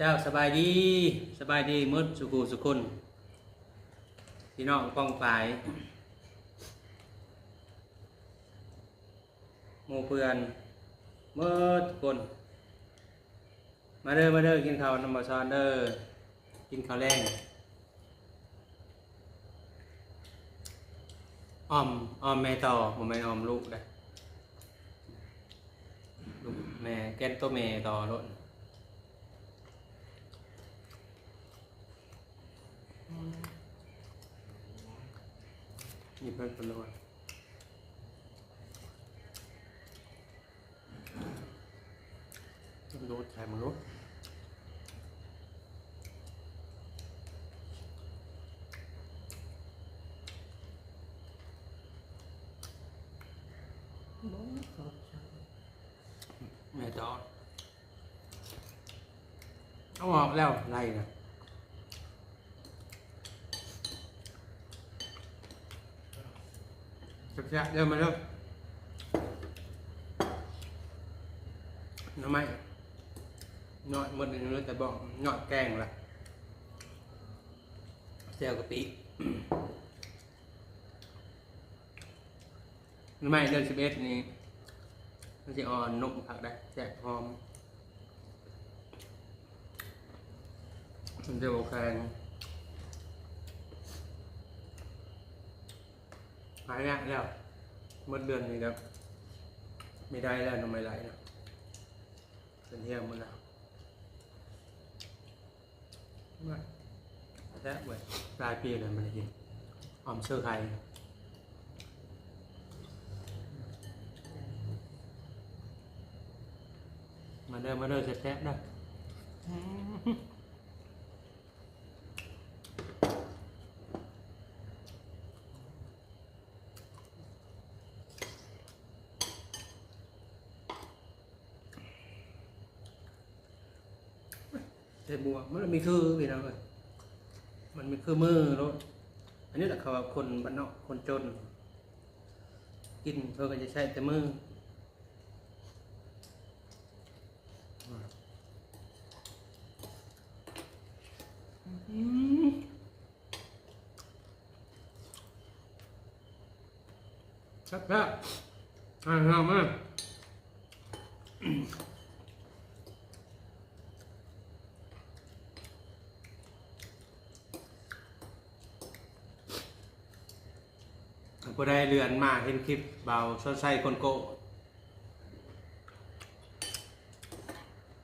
ເຈົ້າ ສະບາຍດີ ສະບາຍດີໝົດສູ່ຜູ້ສູ່ຄົນ ພີ່ນ້ອງປ້ອງປາຍ ໝູ່ເພື່ອນໝົດທຸກຄົນ. ມາເດີ ມາເດີ ກິນເຂົ້ານຳບ່າວຊອນເດີ ກິນເຂົ້າແລງ. ອ້ອມ ອ້ອມແມ່ຕໍ່ ບໍ່ແມ່ນອ້ອມລູກເດ້ ລູກແມ່ ແກ່ນໂຕແມ່ຕໍ່ໂລດ. ນີ້ເພິ່ນ ເພິ່ນວ່າ ໂດດໃສ່ມາໂລດ. ບໍ່ເຂົ້າໃຈ ແມ່ຕອນ ເອົາອອກແລ້ວໄລ່ນະ. ແຊບໆ ເດີ ມາເດີ ໜໍ່ໄມ້ນ້ອຍໝົດນີ້ ເຫຼືອແຕ່ບ້ອງ ຍອດແກງລະ ແຈ່ວກະປິ. ໜໍ່ໄມ້ເດືອນສິບເອັດນີ້ ມັນຊິອ່ອນນຸ້ມຄັກໄດ໋ ແຊບຫອມ ມັນຈະບໍ່ແຂງ. ຫາຍາກແລ້ວ ໝົດເດືອນນີ້ກໍບໍ່ໄດ້ແລ້ວ ໜໍ່ໄມ້ໄລ່ນະ ເປັນຫ່ຽວໝົດແລ້ວ. ແຊບເວີຍ ຫຼາຍປີແລ້ວບໍ່ໄດ້ກິນ ອອມເຊີໄຂ່. ມາເດີ ມາເດີ ແຊບໆ ເດີ. ໃສ່ບວກ ມັນມີຄື ພີ່ນ້ອງເອີຍ ມັນມີຄືມືໂລດ. ອັນນີ້ແຫຼະເຂົາວ່າຄົນບ້ານນອກ ຄົນຈົນ ກິນເພິ່ນກໍຈະໃຊ້ແຕ່ມື. ອືມ ແຊບໆ ອ່າ ພີ່ນ້ອງມາ ຜູ້ໃດເລື່ອນມາເຫັນຄລິບບ່າວຊອນໄຊຄົນໂກ້